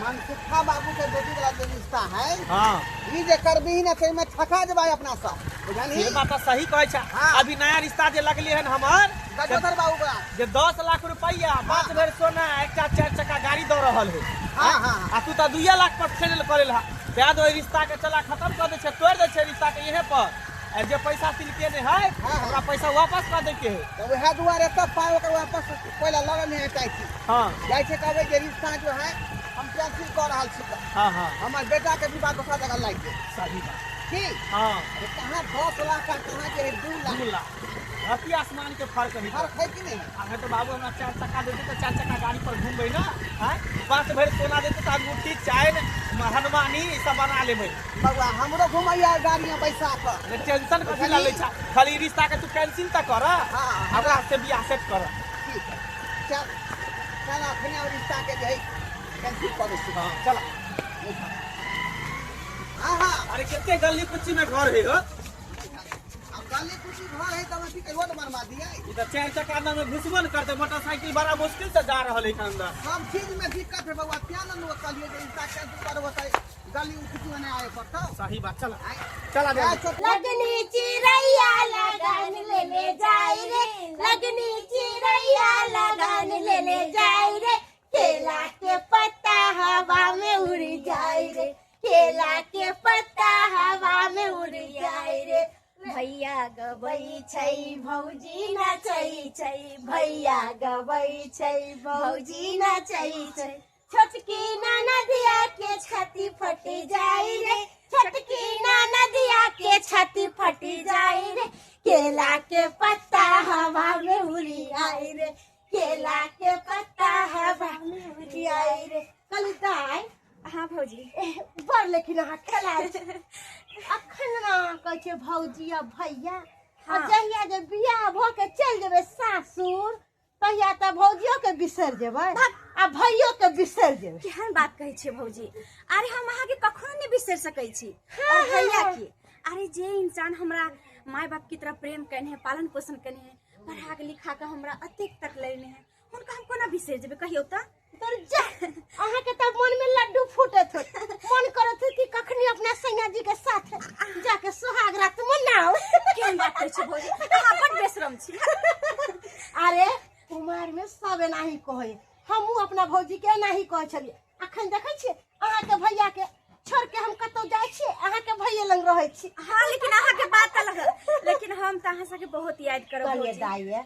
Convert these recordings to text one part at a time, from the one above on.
मनसुखा बाबू के बेटी वाला जे रिश्ता है हाँ ई जे करबी ने ताहिमे ठका जेबै अपना सब बुझलही से बात तऽ सही कहै छै हाँ। अभी नया रिश्ता जे लगले हन हमर गजोधर बाबू बड़ा जे 10 लाख रुपया, 5 भरि सोना, एकटा चारि चक्का गाड़ी दऽ रहल है। हाँ, हाँ, हाँ। आ तू तऽ 2 लाख पर फाइनल करे लहा। तें तो रिश्ता के चला खत्म कर दै छै, तोड़ि दै छै रिश्ता के इहे पर। आ जे पैसा तिलके ने है, हाँ। ओकरा पैसा वापस कर दै के है। तऽ वएह दुआरे तब पाइ ओकर वापस पहिले लगल नहीं जाइ छी। जाइ छै, कहबै जे रिश्ता जो है हम कैंसिल कऽ रहल छी। हाँ हाँ हमर बेटा के विवाह दोसर जगह लागि गेल। सही बात। की? अरे कहाँ 10 लाख आ कहाँ जे है 2 लाख। 2 लाख, धरती आसमान के फर्क है। फर्क है कि नहीं? अरे तो बाबू हमरा चार चक्का देते तो चार चक्का गाड़ी पर घूमबै ना। आँय, 5 भरि सोना देते तो अंगूठी, चैन, हनुमानी ई सब बना लेबै। बउआ, हमरो घुमैया गाड़ी में बैसा कऽ। अरे टेंशन कथी ला लै छा? खाली रिश्ता के तू कैंसिल तऽ कर। हाँ। ओकरा से बियाह सेट कर। ठीक है, चल चल, अखने और रिश्ता के जे है कैंसिल कऽ दै छी। हाँ, चल। हाँ हाँ अरे कते गली कुची में घर है हो। अब गली कुची घर है तब अथी रोड बनवा दिया। ई तऽ चारि चक्का अंदर में घुसबो न करते, मोटरसाइकिल बड़ा मुश्किल से जा रहल है अंदर। सब चीज में दिक्कत है बउआ, तें ने लोग कहलिए जे रिश्ता कैंसिल करबो तऽ गली कुची में नहीं आए पड़तौ। सही बात, चल। आँय। चला जा। जा। लगनी चिड़ैया लगन लेने जाय रे, लगनी चिड़ैया लगन लेने जाय रे, केला के पत्ता हवा में उड़ जाय रे, केला के पत्ता हवा में उड़ जाय रे। भैया गबै छै, भौजी नाचै छै, भैया गबै छै, भौजी नाचै छै, छोटकी ननदिया के छाती फटी जाय रे, छोटकी ननदिया के छाती फटी जाय रे, केला के पत्ता हवा में उड़ी आय रे, केला के पत्ता हवा में उड़ी आय रे। कल दाय। हाँ भौजी। बड़ लेकिन अहाँ खेलाइ छी। अखन ने अहाँ कहै छियै भौजी आ भैया आ जहिया जे बियाह भऽ के चलि जेबै सासुर, तहिया तऽ भौजियो के बिसरि जेबै आ भैयो के बिसरि जेबै। केहन बात कहै छियै भौजी? अरे हम अहाँके कखनो नहि बिसरि सकै छी और भैया के। अरे जे इंसान हमरा माय बाप की तरह प्रेम केने है, पालन पोषण केने है, पढ़ा के लिखा के हमरा अतेक तक लेने है, हुनका हम कोना बिसरि जेबै, कहियौ तऽ? तर जा, अहाँके तऽ मन में लड्डू फूटत होत, मन करत होत कि कखनी अपना सैया जी के साथ जाके सुहाग रात मनाओ। केहन बात कहै छियै भौजी? अहाँ बड बेशरम छी। अरे कुमार में सब एनाही कहै, हमहूँ अपना भौजी के एनाही कहै छलियै। अखन देखै छियै, अहाँके भैया के छोड़ के हम कतौ जाइ छियै? अहाँके भैये लग रहै छी। हाँ, लेकिन अहाँके बात अलग है, लेकिन हम तऽ अहाँ सबके बहुत याद करब। कहलियै भौजी। दाइ,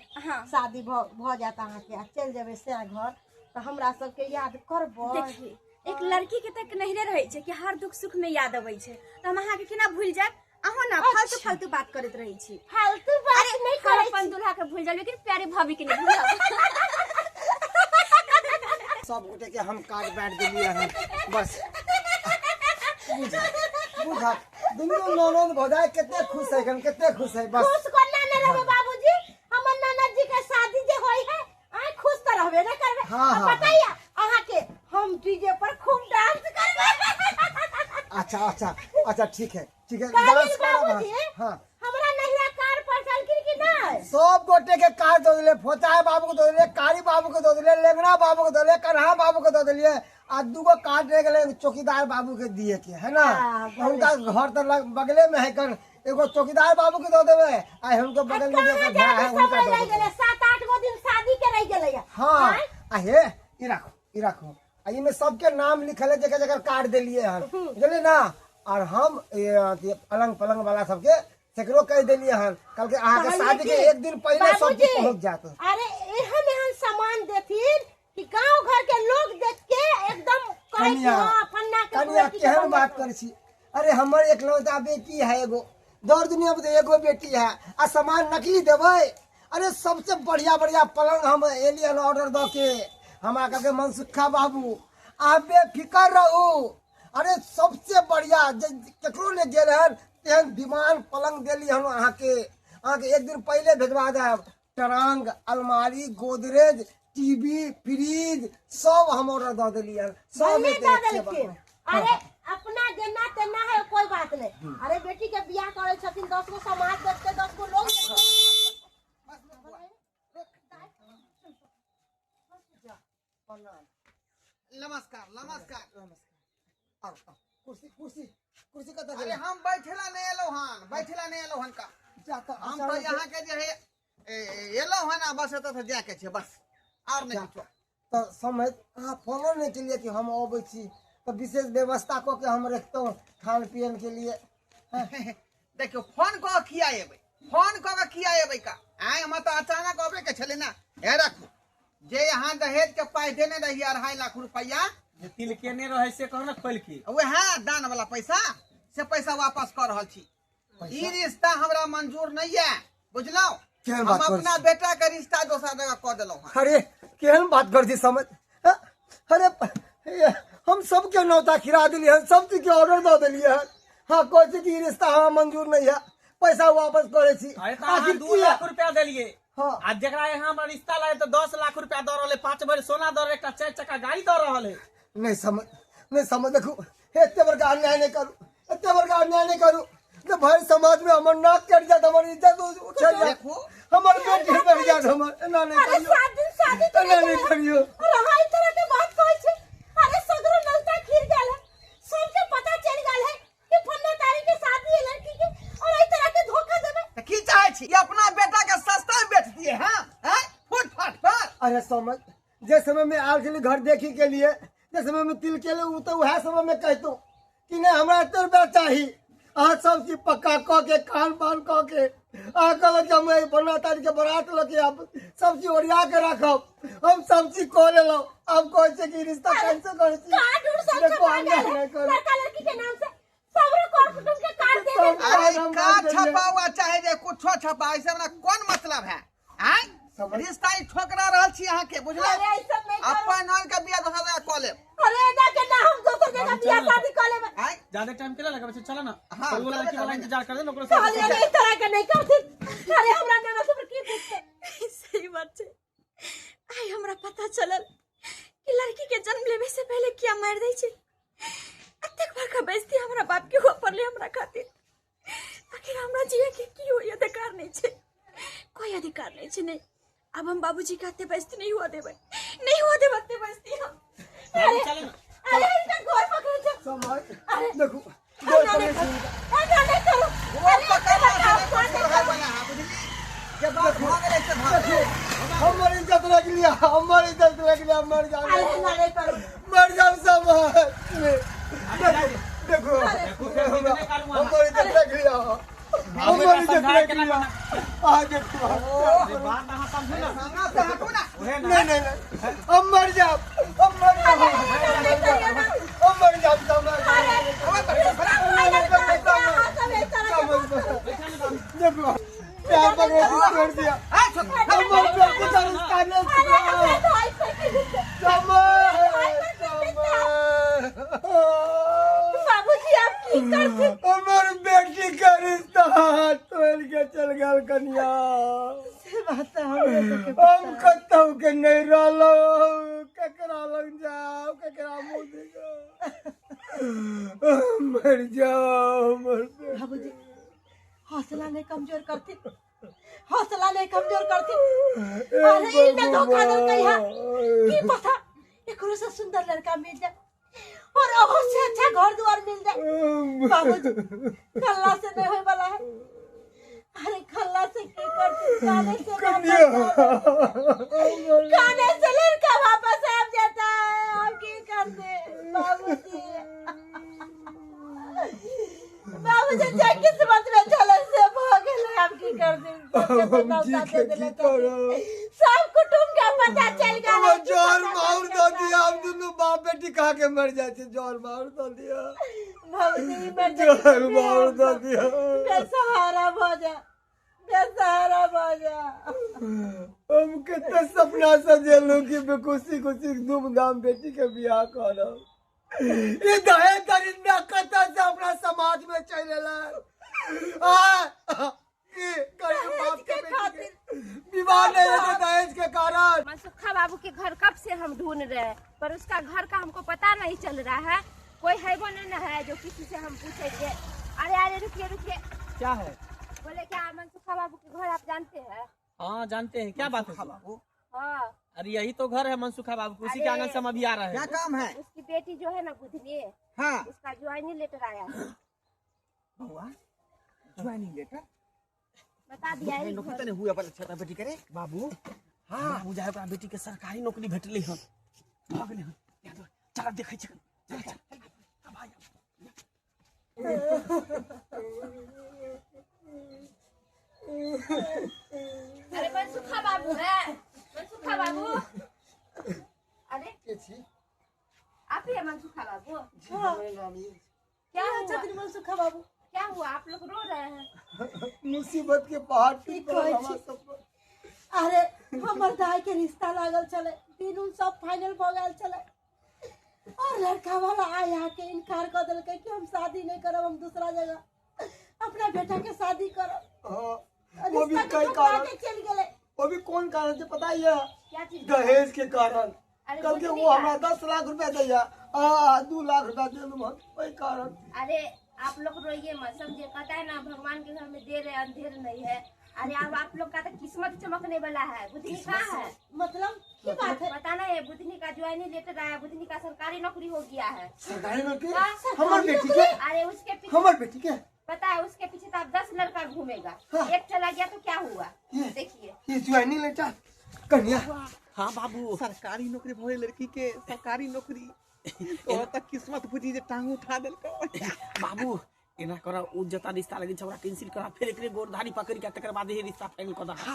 शादी भऽ जायत अहाँके आ चलि जेबै सएह घर तऽ हमरा सबके याद करबै? देखिए, एक लड़की के तक नहिरे रहै छै कि हर दुख सुख में याद अबै छै, तऽ हम अहाँके केना भूल जायब? अहाँ ना फालतू फालतू बात करैत रहै छी। फालतू बात नहि हम करै अपन छी। दूल्हा के भूल जायब, लेकिन प्यारे भाभी के नहीं भूलब। सब गोटे के हम काज बांटि देलियै हन। बस बुझ, दुनू ननद भौजाइ कते खुश है एखन, कते खुश है बस। खुश कोना ने रहबै बाबूजी? हमर ननद जी के शादी जे होई है, अहाँ खुश तऽ रहबे ने करबै? हाँ, आ हाँ। बताइए, अहाँके हम डीजे पर खूब डांस करबै। अच्छा अच्छा अच्छा, ठीक है, ठीक है। कहलियै डांस करब। बाबूजी, हाँ। हमरा नहिरा कार पहुंचलखिन कि नहि? सब गोटे के कार्ड दऽ देलियै। फोचाय बाबू के दऽ देलियै, कारी बाबू के दऽ देलियै, लेंगड़ा बाबू के दऽ देलियै, कन्हा बाबू के दऽ देलियै आ दूगो कार्ड रहि गेलै चौकीदार बाबू के दिए के है ना। हाँ, भले। हुनका घर तऽ बगले में है कन, एगो चौकीदार बाबू के दऽ देबै आ हुनके बगल में जे कहाँ ओकर भाय जाके है हुनका समय दऽ रहि देबै। गेलै? 7-8 गो दिन शादी के रहि गेलै। हाँ, आ हे, ई राखू, ई राखू। आ इमे सबके नाम लिखल है, जकर जकर कार्ड देलिए हन, बुझलिए ना? और हम ये अथी पलंग पलंग वाला सबके सेकरो कह देलिए हन, कहलकै अहाँके कहलियै शादी के की, एक दिन पहिले सब बाबूजी, पहुंच जात। अरे एहन एहन सामान देथिन कि गांव घर के लोग देख के एकदम कहै कि कनिया, हाँ, फन्ना के कनिया, लड़की के केहन बढ़िया बात करै छी? अरे हमर एकलौता बेटी है एगो, दौड़ दुनिया में तो एगो बेटी है आ सामान नकली देबै? अरे सबसे बढ़िया बढ़िया पलंग हम एलियन ऑर्डर दऽ के। हमरा कहलकै मनसुखा बाबू, अहाँ बेफिकर रहू, अरे सबसे बढ़िया जे केकरो नहि गेल हन तेहन विमान पलंग देली हन अहाँके। अहाँके एक दिन पहिले भेजवा देब। ट्रंक, अलमारी, गोदरेज, टीवी, फ्रिज सब हम ऑर्डर दऽ देलियै हन, सब भले एतै दऽ एक देलखिन। सेवा मे। अरे अपना जेना तेना है, कोई बात नहीं। अरे बेटी के बियाह करे छथिन, 10 गो समाज देखते, 10 गो लोग देखते। प्रणाम। नमस्कार नमस्कार नमस्कार। आओ आओ, कुर्सी कुर्सी कुर्सी कतऽ अरे गेलै? हम बैठला नहीं एलो हन, बैठला नहीं एलो हन का। जा तऽ हम तो यहाँ के जे है एलो हन आ बस एतऽ से जाके छै बस, और नहीं किछो। तऽ समय अहाँ फोनो नहि केलियै कि हम अबै छी, तऽ विशेष व्यवस्था कऽ के हम रखतहुँ खान पियन के लिए। देखियौ फोन कऽ के किया एबै, फोन कऽ के किया एबै का? आइ हमरा तऽ अचानक अबै के छलै ना। हे रखू जे यहाँ दहेज के पाइ देने रहियै 2.5 लाख रुपैआ, जे तिल केने रहै से कहू ने खोलि के, वएह दान वाला पैसा से पैसा वापस कऽ रहल छी। ई रिश्ता हमरा मंजूर नहीं है, बुझलहुँ? केहन हम बात करै अपना छी? बेटा के रिश्ता दोसर जगह कऽ देलहुँ हन। अरे केहन बात कर छी समझ? हाँ? अरे हम सबके नौता खिरा देलियै हन, सब चीज के ऑर्डर दऽ देलियै हन। हाँ कहै छी कि ई रिश्ता हमरा मंजूर नहीं है, पैसा वापस करै छी। अरे तऽ अहाँ आखिर 2 किया? लाख रुपया देलियै। हाँ। आ जकरा यहाँ हमरा रिश्ता लागे तऽ 10 लाख रुपया दऽ रहल है, 5 भरि सोना दऽ रहल, एकटा 4 चक्का गाड़ी दऽ रहल है। नहीं समझ, नहीं समझ, देखू एते बड़का अन्याय नहीं करू, एते बड़का अन्याय नहीं करू जे भरि समाज में हमर नाक कटि जायत, हमर इज्जत उछलि जायत, देखू। हमर बेटी मरि जायत, हमर एना नहीं अरे करियौ। 7 दिन शादी के एना नहीं करियौ। और अहाँ ई तरह के बात कहै छी। अरे सगरो नलता खिर गेल है, सबके पता चलि गेल है कि फन्ना तारीख के शादी है लड़की के, और एहि तरह के धोखा देबै। तऽ की चाहै छी? ई अपना बेटा के सस्ता में बेच दिए हैं, हैं? फुटफाट पर। अरे समझ, जे समय में आयल छली घर देखी के लिए, जे समय में तिल केलहुँ, ओ तऽ उएह समय में कहितहुँ कि नहि हमरा एते रुपया चाही। अहाँ सब चीज पक्का कऽ के खान पान कऽ के अहाँ कहलक कि हम एहि फन्ना तारीख के बारात लऽ के आयब, सब चीज ओरिया के राखब, हम सब चीज कऽ लेलहुँ। आब कहै छै कि रिश्ता कैंसिल करै छी। कार्ड उड सब देखो, छपा अन्याय गेल है, नहि करू। लड़का लड़की के नाम से सबरो कर कुटुम के कार्ड दे सब देलकै। अरे कार्ड हम का दे देलियै। छपा हुआ चाहे जे कुछो छपा, ऐसे हमरा कोन मतलब है? आँय? रिश्ता ई ठोकरा रहल छी अहाँ के, बुझलहुँ? अरे ई सब नहीं करू। अपन नन के बियाह दोसर जगह कऽ लेब। अरे एना के ना हम दोसर जगह बियाह शादी कऽ लेबै। आँय? ज्यादा टाइम के लगबै छै, चलो ना। हाँ, कोई वाला चलबे लड़की वाला करबै। इंतजार कर दे, ओकरो साथ कहलियै ने, ई तरह के नहीं करथिन। अरे हमरा नाना सब की पूछते? सही बात छै। आइ हमरा पता चलल कि लड़की के जन्म लेवे से पहले किया मारि दै छै। एतेक बड़का बेइज्जती हमरा बाप के हुआ पड़लै हमरा खातिर। आखिर हमरा जिए के की होई अधिकार नहीं छै, कोई अधिकार नहीं छै। नहीं अब हम बाबूजी के एते बेइज्जती नहीं हुआ देबै, नहीं हुआ देबै एते बेइज्जती हम। अरे चलो ना। अरे इनका गोर पकड़ो जा। समझ, अरे, देखू, एना गोर नहीं पकड़ै करू, छी। एना नहीं करू। गोर अरे, पकड़ला एते से बड़का नहि अपमान कुछो नहीं रहै करू। बला है, बुझली? जे बात भऽ गेलै से भऽ गेलै। हमर इज्जत रख लिया, हमर इज्जत रख लिया, मर जाओ। अरे, एना नहीं करू। मर जाओ सब। देखो, देखो, हमर इज्जत रख लिया, हमर इज्जत रख लिया। आ देखो, बात अहाँ समझू ना। सामना से हटू ना। उहे ना। नहीं नहीं नहीं, हम मर जाओ, हम मर जाओ, हम मर जाओ, समझ। देखो, प्यार पकड़ के छोड़ दिया। हमर बेटी का रिश्ता नहीं अरे, हमरा तो आई पर की गुस्से। बाबूजी आप की करथिन? हमर बेटी का रिश्ता तोड़ के चल गेल कनिया। हम कतौ के नहीं रहलो, केकरा लग जाओ, केकरा मुँह देखो। मर जाओ, मर जाओ। बाबूजी हौसला नहीं कमजोर करती, हौसला नहीं कमजोर करती। अरे ई ना धोखा देलकै है, की पता एकरो से सुंदर लड़का मिल जाए और और से अच्छा घर द्वार मिल जाए। बाबूजी खल्ला से नहीं होए वाला है। अरे खल्ला से की करती? काने से वापस आवे। काने से लड़का वापस आ जाता है, हम की करते बाबूजी? बाबूजी जे किस्मत में चले से भ गेलै, हम की करते? सबके हम जी नौता के दे की देले करब? सब कुटुम्ब के पता चल गेल। हमर जहर माउर दऽ दिया, हम दुनू बाप बेटी खा के मर जाइ छी। जहर माउर दऽ दिया, बाबूजी ई मर जहर माउर दऽ दिया। बेसहारा भ जा, बेसहारा भ जा। हम कते सपना सजेलहुँ कि खुशी खुशी धूमधाम बेटी के बियाह करब। ई दहेज दरिंदा कतऽ से अपना समाज में चलि एलै? आ की गरीब बाप के बेटी के विवाह नहीं हेतै दहेज के कारण। मनसुखा बाबू के घर कब से हम ढूंढ रहे हैं, पर उसका घर का हमको पता नहीं चल रहा है। कोई है वो नहीं ना है जो किसी से हम पूछेंगे। अरे अरे रुकिए रुकिए, क्या है? बोले क्या मनसुखा बाबू के घर आप जानते हैं? हाँ जानते हैं। क्या बात है? बाबू हाँ। अरे यही तो घर है मनसुखा बाबू, उसी के अरे। आंगन से हम अभी आ रहे क्या हैं। काम है? उसकी बेटी जो है ना बुधनी, हाँ। उसका ज्वाइनिंग लेटर आया है। बउआ ज्वाइनिंग लेटर बता दिया है। नौकरी तने हुआ पर अच्छा बेटी करे बाबू। हाँ। हमरा बुझाय ओकरा बेटी के सरकारी नौकरी भेटलै हन, भऽ गेलै हन। चल देखै छी, चल चल। आब आइ, आब। अरे मनसुखा बाबू है, मनसुखा बाबू। अरे के छी? आप ही है मनसुखा बाबू? जी, हमरे नाम ई। क्या हुआ? छथिन मनसुखा बाबू? क्या हुआ, आप लोग रो रहे हैं? मुसीबत के पहाड़ की टूट पड़ल कहै हमरा छी? सब पर। अरे हमर दाई के रिश्ता लागल छलै, दिन उन सब फाइनल भऽ गेल छलै, और लड़का वाला आय आके इनकार कऽ देलकै कि हम शादी नहीं करब, हम दूसरा जगह अपना बेटा के शादी करब। हाँ, और वो भी रिश्ता के कई ठुकरा कारण के चलि गेलै। वो भी कौन कारण से पता ही है? क्या चीज? दहेज के कारण। अरे कल के बुझली वो का? हमरा 10 लाख रुपया दैया, आ 2 लाख रुपया देलहुँ हन ओहि कारण। अरे आप लोग रोइए मत, समझे? पता है ना भगवान के घर में देर है अंधेर नहीं है। अरे अब आप लोग का तो किस्मत चमकने वाला है। बुधनी कहाँ है? मतलब की बात है? पता नहीं है, बुधनी का ज्वाइनिंग लेटर आया, बुधनी का सरकारी नौकरी हो गया है। सरकारी नौकरी? हाँ, हमर बेटी के? अरे उसके पीछे, हमर बेटी के पता है उसके पीछे तो अब 10 लड़का घूमेगा। हाँ। एक चला गया तो क्या हुआ? देखिए ये ज्वाइनिंग लेटर कन्या। हाँ बाबू, सरकारी नौकरी भले लड़की के सरकारी नौकरी तो तक किस्मत बुझी जे टांग उठा देलको। बाबू एना कर, उ जता रिश्ता लगे छै ओकरा कैंसिल करा, फेर एकरे गोरधारी पकड़ के तकर बाद हे रिश्ता फाइनल कऽ दहा।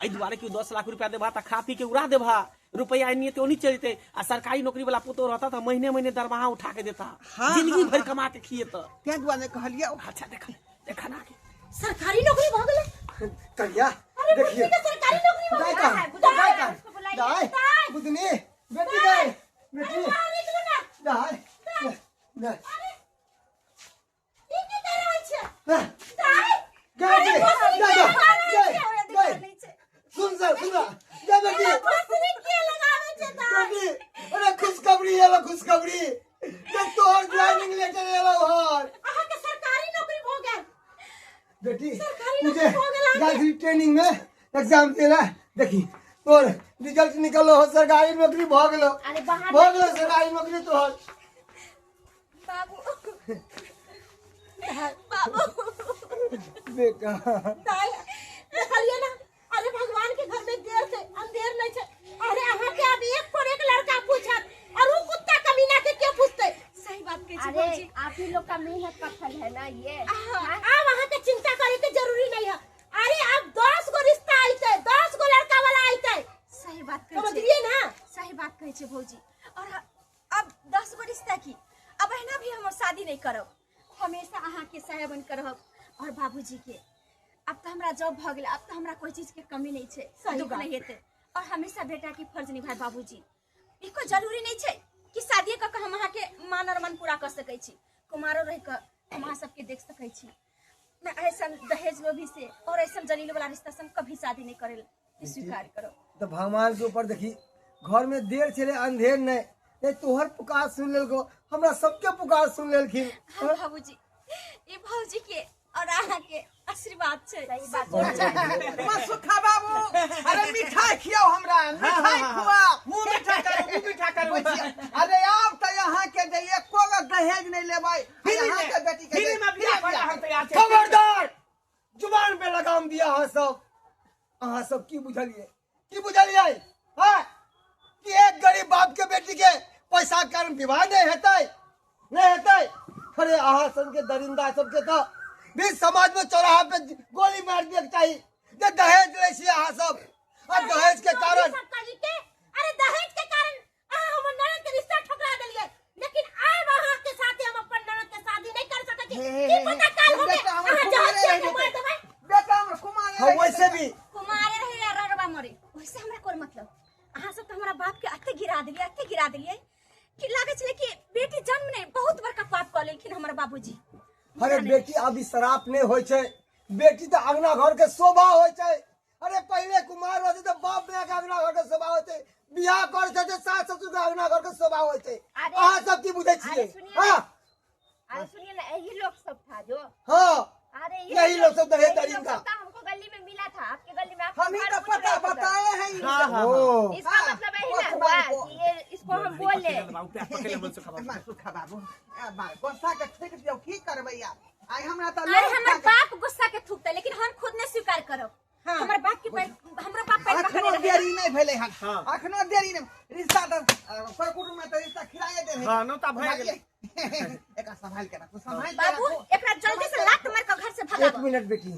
एहि दुआरे कि 10 लाख रुपया देबा त खा पी के उड़ा देबा, रुपया एनिए ते ओनी चलि जेतै, आ सरकारी नौकरी वाला पुतोह रहता त महीने महीने दरमाहा उठा के देता, हाँ, जिंदगी हाँ, भर कमा के खिएता। तें दुआरे कहलियै। अच्छा देखा देखा ना के सरकारी नौकरी भऽ गेलै? कन्या अरे देखिए बुधनी के सरकारी नौकरी भऽ दाई गेलै। कहाँ? बुधनी दाई है, कहाँ? उसको बुलाइए। दाई, दाई। बुधनी बेटी दाई, बेटी अरे बाहर निकलू ना। दाई, दाई, अरे ई की कहि रहल छियै? दाई, दाई, दाई, अरे दाई, भोसड़ी दाई, के लगाबै दाई, छै, दाई। देखा नहि छै। सुन सर, सुन ना। जा बेटी। अरे भोसड़ी के लगाबै छै दाई? बेटी, अरे खुशखबरी एलो, खुशखबरी जे तोहर ज्वाइनिंग लेटर एलो हन। अहाँके सरकारी नौकरी भऽ गेल। बेटी, सरकारी तुझे नौकरी भऽ गेल अहाँके। जाई ट्रेनिंग में एग्जाम देला, देखी तोर रिजल्ट निकलो हो, सरकारी नौकरी भऽ गेलो। अरे बाहर भऽ गेलो सरकारी नौकरी तोहर। बाबू बाबू बेटा दाई, देखलियै ना, अरे भगवान के घर में देर से अंधेर नहीं छै। अरे अहाँ के अब एक पर एक लड़का पूछत, और उ कुत्ता कमीना के के पूछते? सही बात कहै छी अरे भौजी। आप ही लोग का मेहनत का फल है ना ये। हाँ, अब अहाँ के चिंता करे के जरूरी नहीं है। अरे अब 10 गो रिश्ता आइते, 10 गो लड़का वाला आइते। सही बात कहै छी। समझलियै ना? सही बात कहै छी भौजी। और अब 10 गो रिश्ता की, अब एहना भी हम शादी नहीं करब, हमेशा अहाँ के साया बन के रहब और बाबूजी के। अब तो हमरा जॉब भऽ गेलै, अब तो हमरा कोई चीज के कमी नहीं छै, सही दुख बात। नहीं हेतै, और हमेशा बेटा के फर्ज निभाय बाबूजी। ई कोई जरूरी नहीं छै कि शादी कऽ के हम अहाँ के मान और मन पूरा कर सकै छी, कुमारो रहि कऽ हम अहाँ सबके देख सकै छी। मैं ऐसा दहेज लोभी से और ऐसा जलील वाला रिश्ता से हम कभी शादी नहीं करे स्वीकार करो। तो भगवान के ऊपर देखी, घर में देर छलै अंधेर नहीं, नहीं तोहर पुकार सुन लेलको, हमरा सबके पुकार सुन लेलखिन। हाँ बाबूजी, ई भौजी के और अहाँ के आशीर्वाद छै। सही बात। मनसुखा बाबू, अरे मिठाई खियाओ हमरा, मिठाई खुआ। मुंह मीठा करू, मुंह मीठा करू। अरे आब तऽ यहाँ के जे एको गो दहेज नहीं लेबै, यहाँ के बेटी के फ्री में बियाह करा हम तैयार छी। खबरदार, जुबान पे लगाम दिया अहाँ सब। अहाँ सब की बुझलियै, की बुझलियै हाँ, कि एक गरीब बाप के बेटी के पैसा के कारण विवाह नहीं हेतै, नहीं हेतै। अरे अहाँ सबके दरिंदा सबके तऽ बीच समाज में चौराहा पे गोली मार दिए के चाही जे दहेज लै छियै अहाँ सब, आ दहेज के कारण। सब कही के, अरे दहेज के कारण अहाँ हमर ननद के रिश्ता ठुकरा देलियै, लेकिन आब अहाँ के साथे हम अपन ननद के शादी नहीं कर सकै छी। की पता काल होबे बेटा हमर अहाँ जहर कुमारे पिया रहि के मार जेतै। देबै। बेटा हमर कुमारे हम रहि वैसे जेतै। भी कुमारे रहे या रगबा मरे, वैसे हमरा कोन मतलब। अहाँ सब तऽ हमरा बाप के अते गिरा देलियै, अते गिरा देलियै कि लागै छलै कि बेटी जन्म नहि बहुत बड़का पाप कऽ लेलखिन हमर बाबूजी। अरे बेटी अभी शराप नहीं होइ छै, बेटी तऽ अंगना घर के शोभा होइ छै। अरे पहिले कुमार रहतै तऽ बाप माय के अंगना घर के शोभा होइ छै, बियाह करै छै तऽ सास ससुर के अंगना घर के शोभा होइ छै। अरे- अहाँ सब की बुझै छियै? अरे सुनिए ना। हाँ अरे सुनिए ना, यही लोग सब था जो। हाँ, अरे यही लोग सब दहेज यही लोग दरिंदा। सब था, हमको गले गली में मिला था, आपके गली में आपका हम ही घर तो पूछ पता रहे थे। बताए हैं हाँ, हाँ, ओ इसका हाँ, मतलब यही वो ना तुम्हारे हुआ को- कि ये इसको हम बोले। बाबू पैर पकड़ ले मनसुखा बाबू। सुखा बाबू ए, बा, गुस्सा के ठेक दियौ की करबै यार आइ हमरा तऽ अरे लोभ हमर खा के- बाप गुस्सा के थूकते, लेकिन हम खुद नहीं स्वीकार करब। हमर बाप के पैर, हमरो बाप पैर पकड़े अखनो रहे। देरी नहीं भेलै हन। हाँ। अखनो देरी नहीं, रिश्ता तऽ पर कुटुम्ब में तऽ रिश्ता खिलाए दे हाँ, नौता भए गेलै। एकरा संभाल के राखू, संभाल के बाबू राखू। एकरा जल्दी से लात मार के घर से एक भगाबो। मिनट बेटी,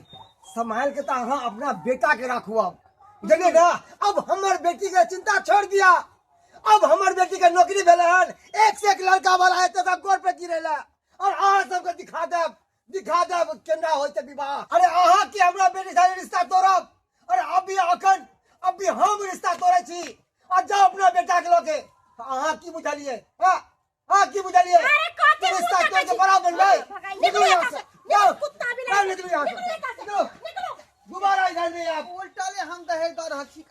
संभाल के तो अहाँ अपना बेटा के राखू अब, बुझलियै ना? अब हमर बेटी के चिंता छोड़ दिया। अब हमर बेटी के नौकरी भेलै हन, एक से एक लड़का वाला हेतै ओकरा गोर पे गिरै लए, और अहाँ सबके दिखा देब, दिखा देब केना होइ छै विवाह। अरे अहाँ की हमरा बेटी साथे रिश्ता तोड़ब? अरे अभी अखन अभी हम रिश्ता तोड़ै छी, आ जाउ अपना बेटा के लऽ के। अहाँ की बुझलियै? हाँ, अहाँ की बुझलियै? अरे कथी रिश्ता मुँह तोड़ के तकै छी? बड़ा बनबै? भगाइए। निकलू यहाँ से, जाउ। कुत्ता बिलाइ। जाउ, निकलू यहाँ से, निकलू एतऽ से, निकलू। निकलू। दोबारा इधर नहीं आप। उल्टले हम दहेज दऽ रहल छी,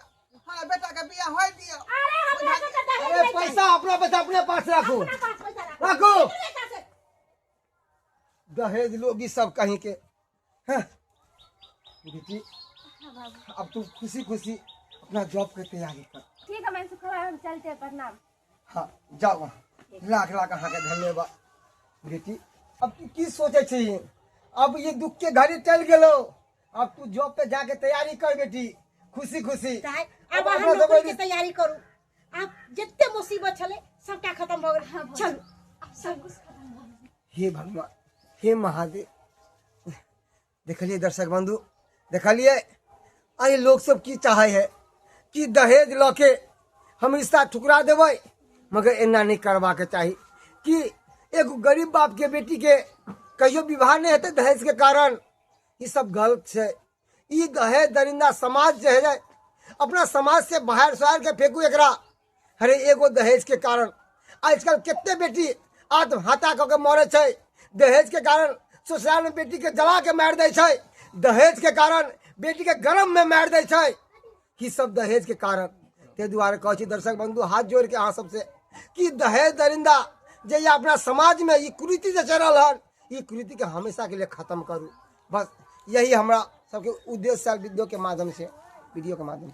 हमरा बेटा के बियाह होय दियौ। अरे हमरा सबके दहेज अरे नहि चाही। पैसा अपना पैसा अपने पास राखू, अपना पास पैसा राखू। राखू। निकलू एतऽ से। दहेज लोग ई सब कहीं के। हाँ। बेटी अब तू खुशी खुशी अपना जॉब के तैयारी कर। ठीक है मनसुख भाई, हम चलते हैं, प्रणाम। हाँ जाओ वहाँ, लाख लाख अहाँ के धन्यवाद। बेटी अब तू की सोचे छी? अब ये दुख के घड़ी चल गेलो, अब तू जॉब पे जाके तैयारी कर बेटी, खुशी खुशी। ताइ, आब अहाँ अपना सब नौकरी के तैयारी करू। आब जते मुसीबत छलै सबटा खत्म भऽ गेल। चलू। अब सब कुछ खत्म भऽ गेल। हे भगवान, हे महादेव। देखलिए दर्शक बंधु, देखलिए अरे लोग सब की चाहे है कि दहेज लऽ के हम रिश्ता ठुकरा देबै, मगर एना नहीं करबाक चाही कि एगो गरीब बाप के बेटी के कहियो विवाह नहीं हेतै दहेज के कारण। ई सब गलत छै। ई दहेज दरिंदा समाज जे है अपना समाज से बाहर सोहार के फेंकू एकरा। अरे एगो दहेज के कारण आजकल कितने बेटी आत्महत्या कऽ के मरै छै। दहेज के कारण ससुराल में बेटी के जला के मारि दै छै। दहेज के कारण बेटी के गरम में मारि दै छै। ई सब दहेज के कारण। ताहि दुआरे कहै छी दर्शक बंधु, हाथ जोड़ के अहाँ सबसे कि दहेज दरिंदा जे ये अपना समाज में ई कुरीति जे चलल हन, ई कुरीति के हमेशा के लिए खत्म करू। बस यही हमरा सबके उद्देश्य वीडियो के माध्यम से, वीडियो के माध्यम से।